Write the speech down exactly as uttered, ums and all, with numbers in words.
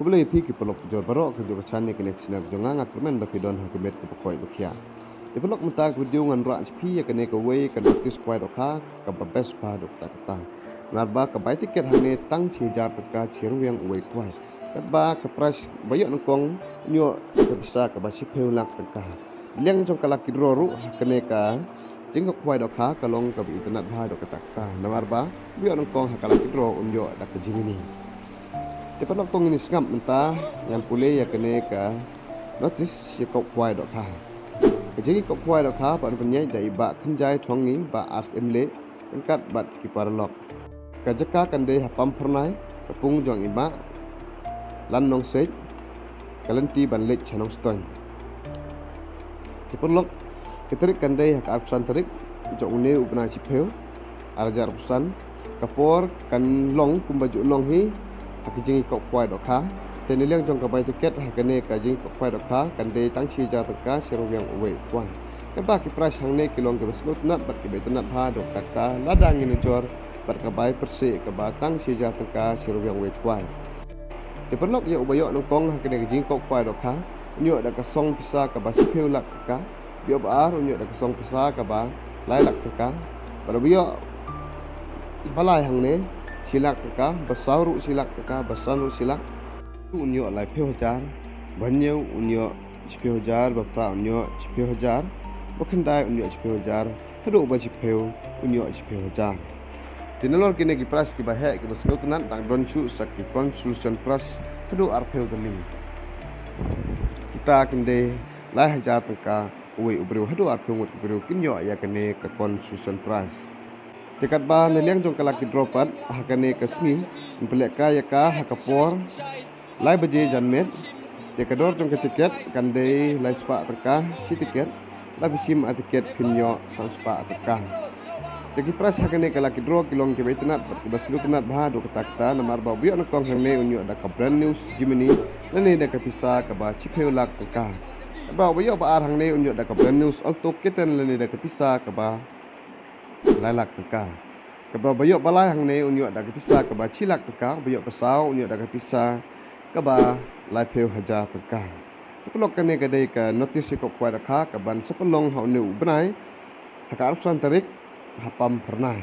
Khublei ïa phi ki paralok jor baroh, ka jong ka channel kane ka channel jong nga, nga kyrmen ba phi don ha ka met kaba koit ba khiah. Ki paralok, mynta ka video ngan rah sha phi ïa kane kawei ka notice khwai dohkha kaba best bha haduh katta katta. Namar ba ka bai tiket hangne tang shi hajar tyngka shi ryngwiang uwei khwai. Katba ka prize ba ïoh nyngkong un ïoh da ka pisa kaba shiphew lak tyngka. Liang jong ka lucky draw ruh ha kane ka jingïakob khwai dohkha ka long kaba itynnad bha haduh katta katta. Namar ba ba ïoh nyngkong ha ka lucky draw un ïoh da ka jingini. Te paralok, to ngin ïa sngap mynta, ngan pule ïa kane ka notice ïakob khwai dohkha. Ka jingïakob khwai dohkha ba pynïaid da i Bah Khynjai Thongni, Bah Ars Imlek, ryngkat bad ki paralok. Ka jaka kan dei ha Pamphyrnai, ka pung jong i Bah Lan Nongsej, ka lynti ban leit sha Nongstoiñ. Te paralok, ka tarik kan dei ha ka arphew san tarik jong une u bnai shiphew, ar hajar arphew san. Ka por kan long kumba ju long hi ha ka jingïakob khwai dohkha. Te na liang jong ka bai tiket ha kane ka jingïakob khwai dohkha kan dei tang shi hajar tyngka shi ryngwiang uwei khwai. Katba ki prize hangne ki long kiba sngewtynnad bad kiba itynnad bha haduh katta, lada ngin nujor bad ka bai pyrshah kaba tang shi hajar tyngka shi ryngwiang uwei khwai. Te paralok, ïa uba ïoh nyngkong ha kane ka jingïakob khwai dohkha un ïoh da ka song pisa kaba shiphew lak tyngka. Ba ïoh ba ar un ïoh da ka song pisa kaba lai lak tyngka. Bad uba ïoh ba lai hangne shi lak tyngka, ba saw ruh shi lak tyngka, ba san ruh shi lak. Un ïoh laiphew hajar, ba hynñiew un ïoh shiphew hajar, ba phra un ïoh shiphew hajar, ba khyndai un ïoh shiphew hajar, haduh ba shiphew un ïoh shiphew hajar. Te nalor kine ki prize kiba heh kiba sngewtynnad, dang don shuh sa ki consolation prize haduh arphew tylli. Kita kin dei lai hajar tyngka uwei u briew, haduh arphew ngut ki briew kin ïoh ïa kane ka consolation prize. Te katba na liang jong ka lucky draw pat ha kane ka sngi, yn pynlehkai ïa ka ha ka por lai baje janmiet. Te ka dor jong ka tiket kan dei lai spah tyngka shi tiket. Lada phi shim ar tiket phin ïoh san spah tyngka. Te ki prize ha kane ka lucky draw ki long kiba itynnad bad kiba sngewtynnad bha haduh katta katta, namar ba uba ïoh nyngkong hangne un ïoh da ka brand new Jimny lane da ka pisa kaba shiphew lak tyngka. Katba uba ïoh ba ar hangne un ïoh da ka brand new Alto K ten lane da ka pisa kaba lai lak tyngka. Katba uba ïoh ba lai hangne un ïoh da ka pisa kaba shi lak tyngka, uba ïoh ba saw un ïoh da ka pisa kaba laiphew hajar tyngka. Te paralok, kane ka dei ka notice ïakob khwai dohkha kaban sa pynlong ha une u bnai ha ka arphew san tarik ha Pamphyrnai.